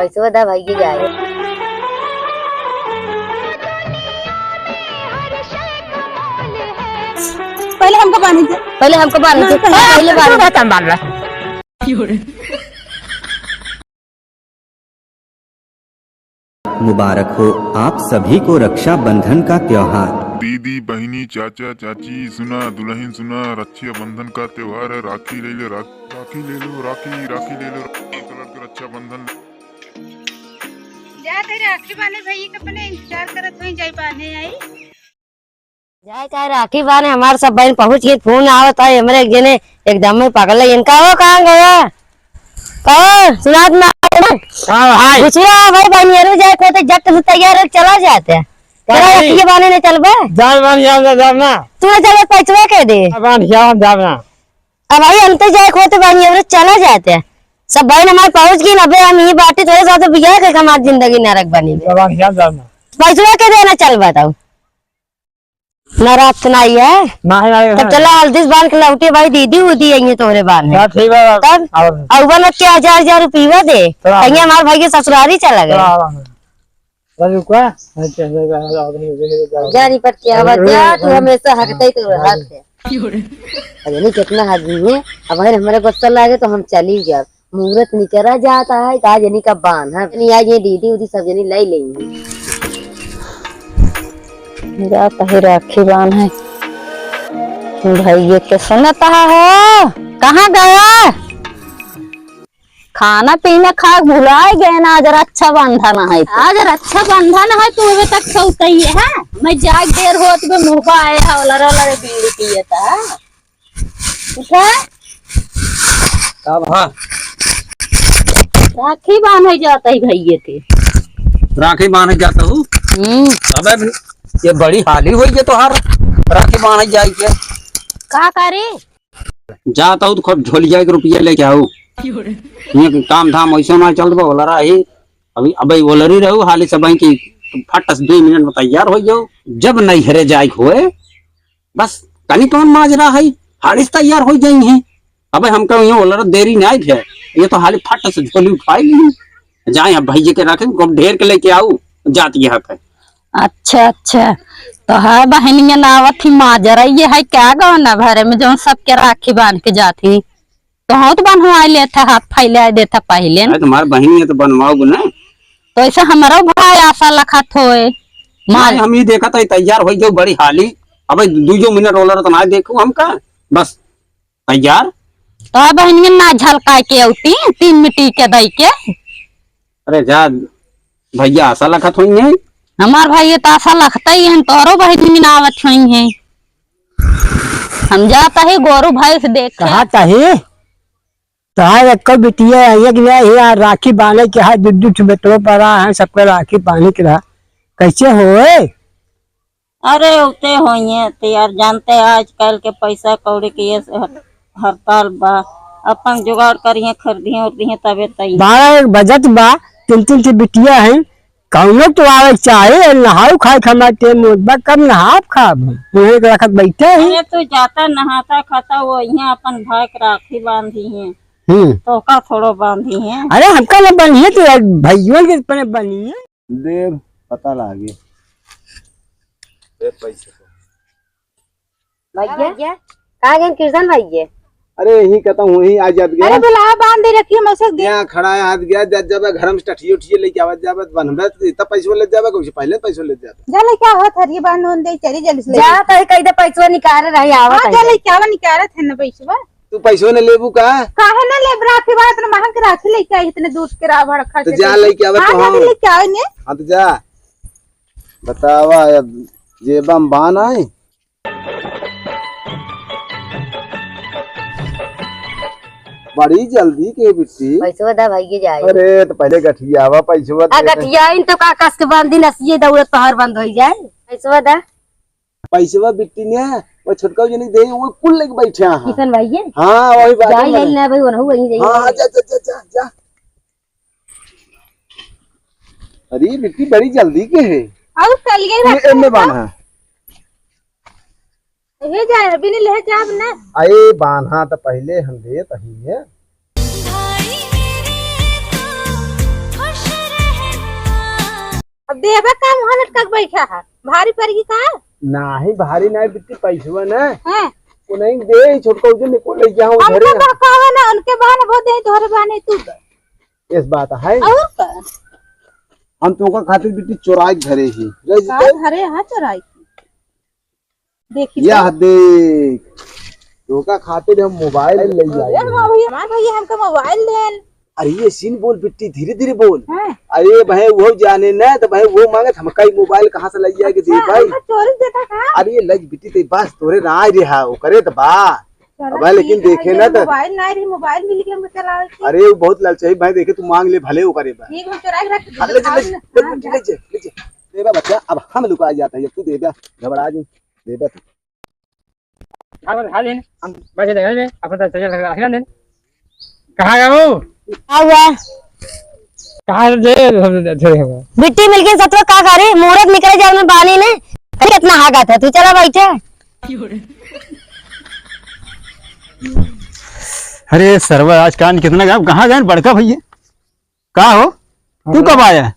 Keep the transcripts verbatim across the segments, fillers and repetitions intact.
पैसवा दा भइया जाए। पहले हमको बांध दे। पहले हमको बांध दे। नहीं, पहले पहले बांध दे। बांध ला। मुबारक हो आप सभी को रक्षाबंधन का त्योहार। दीदी, बहिनी, चाचा, चाची, सुना, दुलहिन सुना, रक्षाबंधन का त्योहार है। राखी ले ले, रा-, राखी ले लो, राखी, राखी ले लो, राखी कलर के रक्षाबंधन। जा, तई राखी बांधे भइया के अपने इंतजार करत होई, जाई बांधे आई। जाए चाहे राखी बांधे, हमार सब बहिन पहुँच गई। फोन आवत है, हमरे एक जने एकदम में पागल है। इनका हो, कहाँ गया? कहो, सुनात ना है ना? हाँ, भाई। बुचुआ, भाई, बहिनियरू जाए को तो जट से तैयार हो, चला जाते हैं। तेरा भाई। राखी बांधे नहीं चलबे? जान बांध, जान, जान, जान ना। तू ना चलबे, पैसवा के दे। बांध, जान, जान ना। अब भाई, हम तो जाए को तो बहिनियरू चला जाते हैं। सब बहिन हमार पहुँच गई ना, अबे हम ही बाटी, थोड़े साथ बियाह के हमार जिंदगी नरक बनी। बांध, जान, जान ना। पैसवा के दे ना चलबे तो। ना रात सुनाई है। नाही, नाही, तब नाही। चला हल्दी से बांध के लौटे भाई, दीदी उदी आई है तोहरे बांध में। हाँ, ठीक बा। तब और अउबन के हजार हजार रुपया दे। चला। कहीं हमार भाई के ससुरारी चला गए। चला, आराम से। राजू का? अच्छा, अच्छा, अच्छा, अच्छा। जा नहीं पर क्या बात, जा, तू हमेशा हकते ही तो रहत है। अरे नहीं, कितना आदमी है, अब अगर हमारे गुस्सा लागे तो हम चली जाब। मुहूर्त निकरा जाता है, का जनी का बांध है। जनी आज ये दीदी उदी सब जनी लाई लेंगी। जाता है राखी बांध है। भइया के सुनता हो, कहाँ गया? खाना पीना खा के भुलाए गए ना, आज रक्षाबंधन है। आज रक्षाबंधन है, तू अबे तक सोते ही है? मैं जाग देर होत बे मुँह आए है, ओलर ओलर बीड़ी पिए था। उठा। का भा? राखी बांधे जाता है भइया के। राखी बांधे जाता हूँ? हम्म। अबे, ये बड़ी हाली होई है तोहार, राखी बांधे जाए के। का करे? जाता हूँ तो खूब झोलिया के रुपया लेके आऊ। ये काम धाम वैसे ना चलत बा, ओलरा ही। अभी, अबे ओलरी रहू, हाली सब की फट से दो मिनट में तैयार हो जाओ। जब नैहरे जाए के होए, बस, तनी कौन माजरा है, हाली से तैयार हो जाई हैं। अबे हमका यहाँ ओलर देरी नहीं है, ये तो हाली फट से झोली उठाई ली, जाए अब भइया के राखे, खूब ढेर के लेके आऊ, जाती है पे। अच्छा, अच्छा, तो है बहनिया नावत ही माजरा, ये है क्या गौना भरे में जौन सबके राखी बांध के जाती? तो हाथ बनवाए लेता, हाथ फैलाए देता पहले न। अरे, तुम्हारे बहन ये तो बनवाओगे ना। तो ऐसे हमारा भाई आशा लखत होए। मार। नहीं, हम ये देखा था, ये तैयार हो जाओ बड़ी हाली। अबे, दू जो मिनट वाला तो ना देखो हमका। बस, तैयार। तो बहन ये ना झलकाए के औती, तीन मिट्टी के दई के। अरे जा, भइया आशा लखत होई हैं। हमार भाई ये तो आशा लखता ही है, तोरो बहन ये ना आवत होई हैं। हम जाता है गोरू भैंस देख। कहा ताही? तहार एको बिटिया है, एक नहीं है, यार राखी बांधे के है, दू दू ठो बेटवा पड़ा है, सबके राखी बांधे के रहा। कैसे होए? अरे, उते होइए तो यार, जानते हैं आजकल के पैसा कौड़ी के ये हर-, हड़ताल बा। अपन जुगाड़ करिए, खरीदिए उरीदिए तबे तई। बारह एक बजत बा, तीन तीन ठे बिटिया हैं, कौनो तो आवे के चाहे, नहाऊ खाए के हमारे टेम होत बा, कब नहाब खाब? उन्हें के रखत बैठे हैं। अरे तू जाता नहाता खाता, वो यहाँ अपन भाई के राखी बांधी हैं। हम्म। तो का थोड़ो बांधी हैं। अरे हमका ना बनिए तो यार, भइयों के अपने बनिए। देव, पता लागे। ए, पैसे। भइया, भइया। कहाँ गए कृष्ण भइया? अरे, यहीं कहता हूँ, वहीं आ जात गया। अरे, बुलावा, बांध दे रखी, हम ऐसे दे। यहाँ खड़ा है, हाथ गया, जा, जाबे घर में से टठिए उठिए लेके आवा, जाबे, बनबे, तो इतना पैसवा ले जाबे, कुछ पहले पैसवा ले जाबे। जा लेके आवा, थरिए बांध उंध दे, चली जल्दी से ले जा, जा। तो कह दे, पैसवा निकाल रही, आवा हाँ, तो जा है। लेके आवा, निकालत है ना पैसवा। तू पैसवा न लेबू का? काहे ना लेब, राखी बांध, इतना महंग के राखी लेके आई, इतने दूर के राह भाड़ा खर्च तो जा करके। लेके आवा, हाँ, तो जा हाँ। लेके आवा ने। हाँ, तो जा। बतावा, अब जेबा में बान आई। बड़ी जल्दी के बिट्टी। पैसवा दा भइया जाए। अरे, तो पहले गठियावा, पैसवा आ, दे दे। गठिया इन तो का कस के बांध दी, नसिए दौड़त तोहर बंद हो जाए। पैसवा दा। पैसवा बिट्टी ने, वो छोटका जनी दे, वो कुल लेके बैठे हैं। किशन भइया? हाँ, वही बात जाई है। ले ना भाई, वो ना वही जाई। हाँ, जा, जा, जा, जा, जा। अरे, बिट्टी बड़ी जल्दी के है। और चल गई ये बात एमे तो। बांधा। ये जा, अभी नहीं ले जाब ना। अरे, बांधा तो पहले हम देत ही है। देबे का मुँह लटका के बैठा है, भारी पड़गी का? नाही, भारी नाही बिट्टी, पैसवा ना। हाँ। वो नहीं दे, छोटका उजन ने को ले गया हूँ हमके घरे। बहकावा ना, उनके बहाने बहुत दे, तोहरे बहाने तू दे। इस बात है। और का? हम तुमका खातिर बिट्टी चोराई के धरे ही। रह का जीते? धरे हाँ चोराई के? देखी यह तो। देख, तोका खातिर हम मोबाइल ले अरे आई। बाबा, ये हमार भैया हमका मोबाइल देन। अरे ये सीन बोल बिट्टी, धीरे धीरे बोल। हाँ। अरे भाई वो जाने ना तो भाई वो मांगे हमका ही मोबाइल कहाँ से ले आके दे अच्छा, भाई। हमका चोरी देता का? अरे ये लज बिट्टी ते बस तोरे ना आए रे हा, ओकरे तो बा। चलो अब भाई लेकिन ठीक है, देखे ये ना तो। मोबाइल ना रही, मोबाइल मिल गया हमको चलावे के। अरे वो बहुत लालची भाई, देखे तू मांग ले भले ओकरे बा। ठीक, हम चोरा के रख हाँ, ले जा, ले जा, हाँ, ले जा, जा। ले जा, ले जा। दे बा बच्चा, अब हम लुका जाता है, तू दे बा, घबरा जी, दे बा तू। खा ले, खा ले। हम बस ये घर में अपन तो चल रहा है, दिन। कहाँ गया वो? का हुआ? कहाँ से दे, हम दे, दे, दे। बिट्टी मिल गई, सतुआ का करी? मूरत निकले जाए में बानी ने। अरे, इतना हागत है, तू चला बैठे। अरे सरवा, आज कान कितना गया, कहाँ गए बड़का भैया? का हो? तू अरे, कब आया?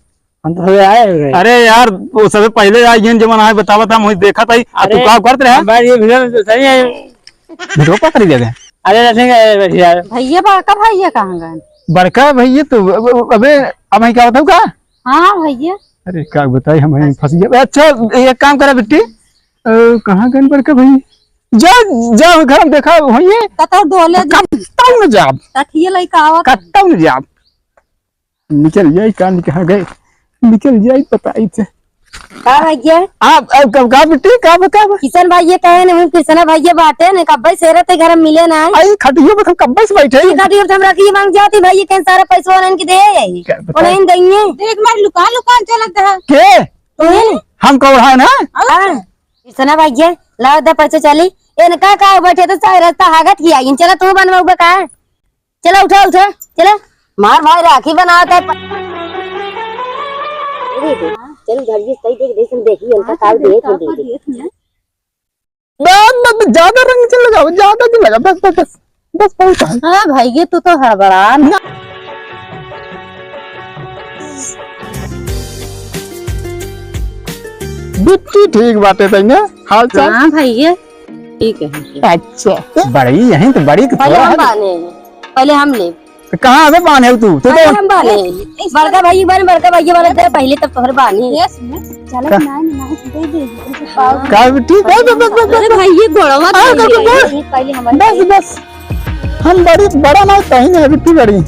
हम तो अबे आए हुए। अरे यार, वो सबसे पहले आई गए, जब आए बतावा था, मुझे देखा था, आ तू अरे, का करत रहा? हम बाहर ये वीडियो में तो सही है। वीडियो पकड़ लिया गया। अरे, रखेंगे, अरे, बैठ यार। भैया, बड़का भैया कहाँ गए? बड़का भैया तो, अबे, अब मैं क्या बताऊँ का? हाँ, भैया। अरे, का बताई, हम यहीं फंस गए। अच्छा, एक काम करा बिट्टी, अ, कहाँ गए बड़का भैया? जा, जा, घर में देखा, वहीं है। कतौ डोले जा। कब तक न जाब? तठिए लइका आवत। कब तक न जाब? निकल जाई, का निकल गए, निकल जाई, पता ही थे। का भैया? आप, आप, का, का बिट्टी, का बता बा? किशन भाई ये कहे न, कृष्णा भाई ये बाटे न, कब्बे से रहते घर में मिले ना। आई खटियो पे हम कब्बे से बैठे। ठीक है, हम रखी मांग जाती भाई, ये कहीं सारा पैसा उन्हें की दे आई। क्या बता? उन्हें देंगे। देख मार लुका लुका चलत है। के? उन्हें? हम कौन है ना? हाँ। कृष्णा भाई ये, लाओ दे पैसा चली। इनका का बैठे तो सारे रास्ता हागत ही आई। चला तू बनवाऊबे का? चला, उठा, उठा, चला। मार भाई, राखी बनावत है। अरे दे, चल, घर ये सही देख, देख, देखी, इनका काल देख, देख, देख। बस, बस, बस, ज्यादा रंग चल लगाओ, ज्यादा नहीं लगा, बस, बस, बस, बस, बहुत है। हाँ भाई, ये तू तो हड़बड़ा ना। बिट्टी ठीक बाटे तैने, हाल चाल? हाँ भैया, ठीक है, ठीक है। अच्छा, बड़ी यहीं तो बड़ी पहले थोड़ा हम है। बाने, पहले हम ले। तो कहाँ से बाने हो तू? तू पहले तो हम बाने। बड़का भाई बाने, बड़का भाई बाने, दे पहले तब तोहर बाने। यस, चलो का? ना, ना, दे दे। का ठीक है, बस, बस, बस, बस। अरे भाई, ये गोड़वा हाँ, दे कर दे। पहले हम बस, बस। हम बड़ी, बड़ा ना कहीं नहीं, बिट्टी बड़ी।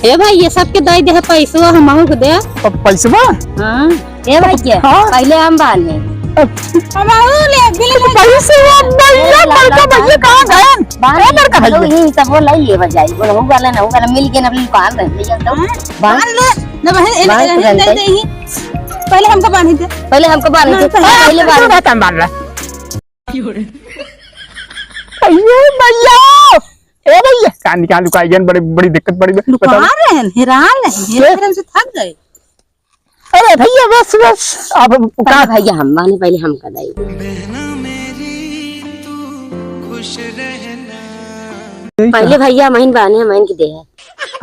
ए भाई, ये सबके दे दे, पैसवा हमहू के दे। अब पैसवा? हाँ। ए भैया, हाँ। पहले हम बाने। अब हमहू ले, बिल ले। पैसवा भैया, ए, ला, बड़का ला, भैया ला। कहाँ गए? बाने, ए, बड़का भैया। तो यही सब वो ले लेवा जाई, वो हऊ वाला ना, हऊ वाला मिल गए ना, अभी बांध रहे हैं, भैया, तो हाँ? बांध। बांध ले, ना बहन, ए, बांध ए, तो ए, रहते। दे, दे ही। पहले हमको बांध दे। पहले हमको बांध दे। नहीं, पहले पहले बांध दे। बांध दे। अयो भैया, ए भैया, कहाँ निकाल लुकाई गए? बड़ी, बड़ी दिक्कत पड़ी बे। लुका बताओ। रहन, हेरान रहन, हेरे के? हेरे हमसे थक गए। अरे भैया, बस, बस, अब का पहले भैया हम बाने, पहले हम का दाई। पहले भैया हमहिन बाने, हमहिन के दे है।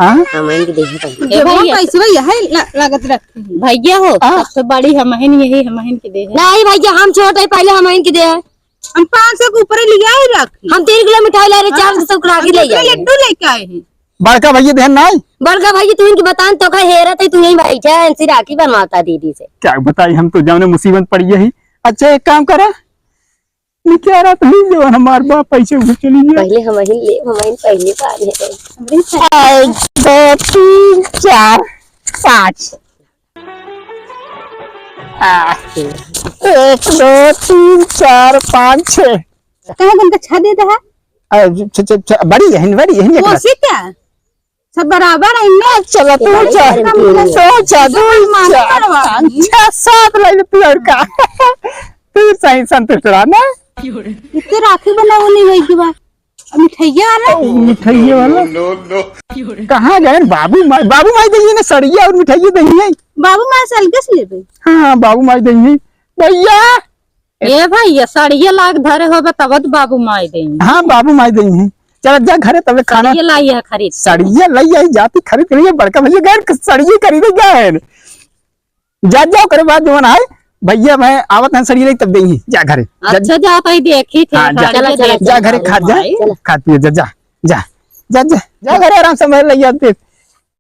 हाँ? हमहिन के दे है पहले। ए भैया। पैसे भैया है, ला-, लागत रख। भैया हो, हाँ। सबसे बड़ी हमहिन यही, हमहिन के दे है। नहीं भैया, हम छोट है, पहले हमहिन के दे है। हम पाँच सौ के ऊपर लिया ही रखी। हम तीन किलो मिठाई ला रहे, हाँ, चार सौ के राखी ले जाए। लड्डू लेके आए हैं। बड़का भैया देहन नाई। बड़का भैया तू इनकी बतान तो का हेरत है, तू यहीं बैठा है, इनसे राखी बनवाता दीदी से। क्या बताई, हम तो जाने मुसीबत पड़ी यही। अच्छा एक काम करा, निकारा तो नहीं जो हमार बाप पैसे उठे चली गया। पहले हमहिन ले, हमहिन पहले बांधे। एक, दो, तीन, चार, पाँच। आ, एक, दो, तीन, चार, पाँच, छः। कहाँ बन के छा देता है? आ, छ-, छ-, छ-, बड़ी है, बड़ी है, वो से क्या? सब बराबर है इनमें। आ, चलो, तू बड़ी जा। है इनकी। तू जा, तू मार जा। पड़वा। पाँच, छः, सात लाइन प्योर का। तू सही संतुष्ट रहा ना? इतने राखी बनाओ नहीं होई की बात। अब मिठाइये वाला? ओ, मिठाइये वाला? No, no, no। कहाँ गए बाबू माई? बाबू माई देइहैं ना सड़िया और मिठाइये देइहैं। बाबू माई से अलगे से लेबे? हाँ, बाबू माई देइहैं। भैया! ए भैया, सड़िया लाग धरे होबे तब तो बाबू माई देइहैं। हाँ, बाबू माई देइहैं। चल जा घरे तबे खाना। सड़िया लाई है खरीद। सड़िया लाई आई जाती खरीद के लिए बड़का भैया गए सड़िया खरीदे गए। जा, जा, ओकरे बाद जवन आए, भइया मैं आवत हन सड़ी लेके तब देइहीं। जा घरे। जा, अच्छा, जा, तई देखी थे, हाँ, जा। साड़ी चला, के चला, देख जा घरे, ले खा, जा। भाई। चला। खा पिए, जा, जा, जा। जा, जा, जा घरे, आराम से मैं लइया फिर।